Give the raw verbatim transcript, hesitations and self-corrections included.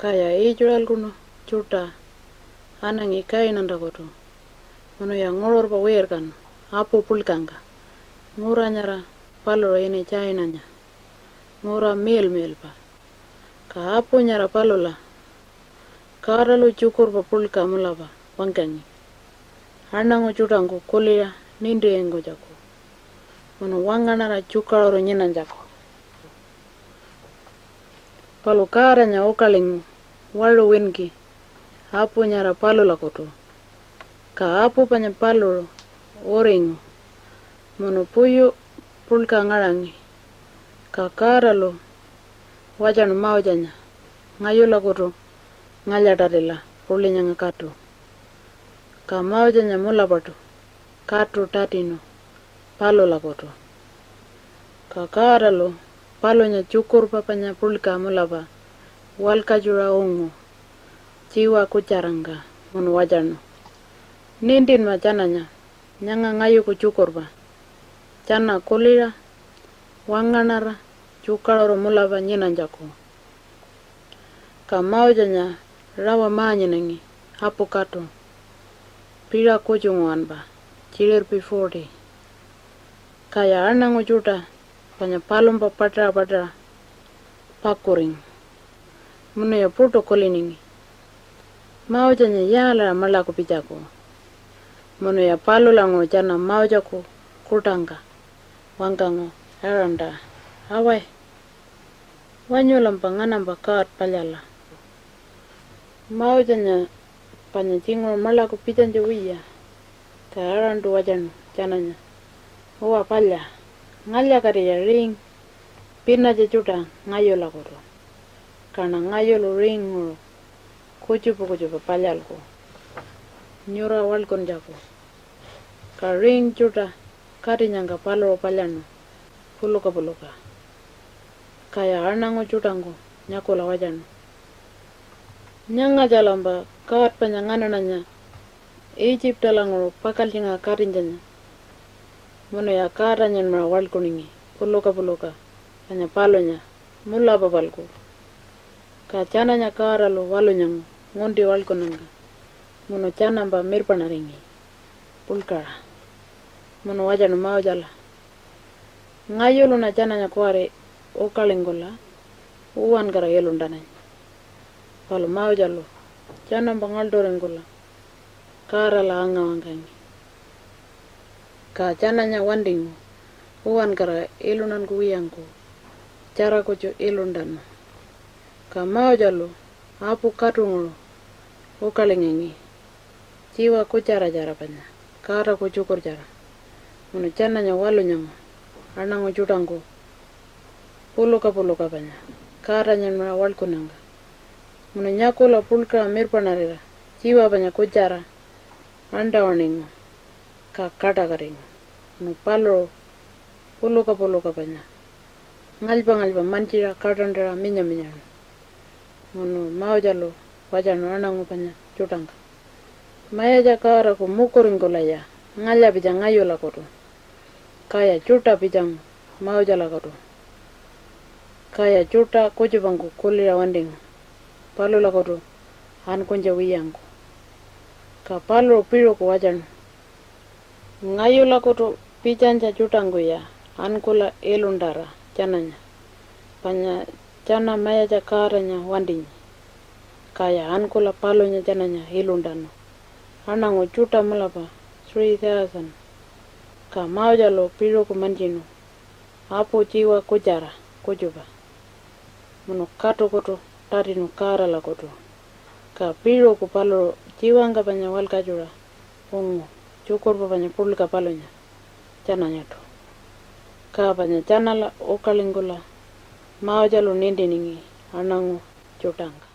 Kaya Israelkunu tjuṯa anangi Kainantakutu munuya nguṟurpa wirkanu apu puḻkangka. Ngura nyara paluṟu ini Kainanya, ngura miḻmiḻpa. Ka apu nyara palula Godalu tjukurpa puḻka mulapa wangkangi aṉangu tjuṯangku kuliṟa nintiringkunytjaku munu wangaṉara tjukaṟuru nyinanytjaku. Palu Godanya ukalingu waṟu winki apu nyara palulakutu. Ka apu panya paluṟu uringu munu puyu puḻka ngaṟangi. Ka Godalu watjanu Mosenya, "Ngayulakutu ngalya-tatila puḻi nyanga katu." Ka Mosenya mulapaṯu katu tatinu palulakutu. Ka Godalu palunya tjukurpa panya puḻka mulapa walkatjuṟa ungu tjiwa kutjarangka munu watjanu, "Nintinma tjananya nyanga ngayuku tjukurpa tjana kuliṟa wangaṉara tjukaṟuru mulapa nyinanytjaku." Ka Mosenya rawa ma-nyinangi apu katu piṟa kutju nguwanpa, tjiṟirpi forty. Kaya aṉangu tjuṯa panya palumpa paṯaṟa-paṯaṟa pakuringu munuya puṯu kuliningi, "Mosenya yaalaṟa maḻaku pitjaku?" Munuya palulanguṟu tjana Moseku kuṯangka wangkangu Aaronta, "Awai, wanyulampa nganampa God palyala. Mosenya panya tjinguṟu maḻaku pitjanytja wiya." Ka Aarontu watjanu tjananya, "Uwa palya, ngalya-katiya ring pinatja tjuṯa ngayulakutu, kaṉa ngayulu ringnguṟu kutjupa kutjupa palyalku nyura waḻkuntjaku." Ka ring tjuṯa katinyangka paluṟu palyaṉu puluka puluka. Kaya aṉangu tjuṯangku nyakula watjanu, "Nyangatjalampa God panya nganaṉanya Itjipalanguṟu pakaltjingaṟa katinytjanya munuya Godanyanmaṟa waḻkuningi puluka puluka panya palunya mulapa-palku." Ka tjananya Godalu walunyangu ngunti waḻkunnyangka munu tjanampa mirpaṉaringi puḻkaṟa munu watjanu Mosela, "Ngayuluṉa tjananya kuwari ukalingkula uwankara iluntananyi." Palu Moselu tjanampa ngaḻṯuringkula Godala anga-wangkangi. Ka tjananya wantingu uwankara iluntankuwiyangku tjara kutju iluntanu. Ka Moselu apu katunguṟu ukalingangi tjiwa kutjaratjara panya Godaku tjukurtjara, munu tjananya walunyangu aṉangu tjuṯangku puluka puluka panya Godanyanmaṟa waḻkunnyangka, munu nyakula puḻkaṟa mirpaṉarira tjiwa panya kutjara aṉṯa-waṉingu, ka kaṯakatingu, munu paluṟu puluka puluka panya ngalypa-ngalypa mantjiṟa kaṯantaṟa minya-minyaṉu. Munu Moselu watjanu aṉangu panya tjuṯangka, "Mayatja Godaku mukuringkulaya ngalya-pitja ngayulakutu." Kaya tjuṯa pitjangu Moselakutu. Kaya tjuṯa kutjupangku kuliṟa wantingu palulakutu ankunytja wiyangku. Ka paluṟu piṟuku watjanu, "Ngayulakutu pitjanytja tjuṯangkuya ankula iluntara tjananya, panya tjana Mayatja Godanya wantinyi." Kaya ankula palunya tjananya iluntanu aṉangu tjuṯa mulapa, three thousand. Ka Moselu piṟuku mantjinu apu tjiwa kutjara kutjupa, munu katukutu tatinu Godalakutu. Ka piṟuku paluṟu tjiwangka panya walkatjuṟa ungu tjukurpa panya puḻka palunya tjananyaṯu. Ka panya tjanala ukalingkula Moselu nintiningi aṉangu tjuṯangka.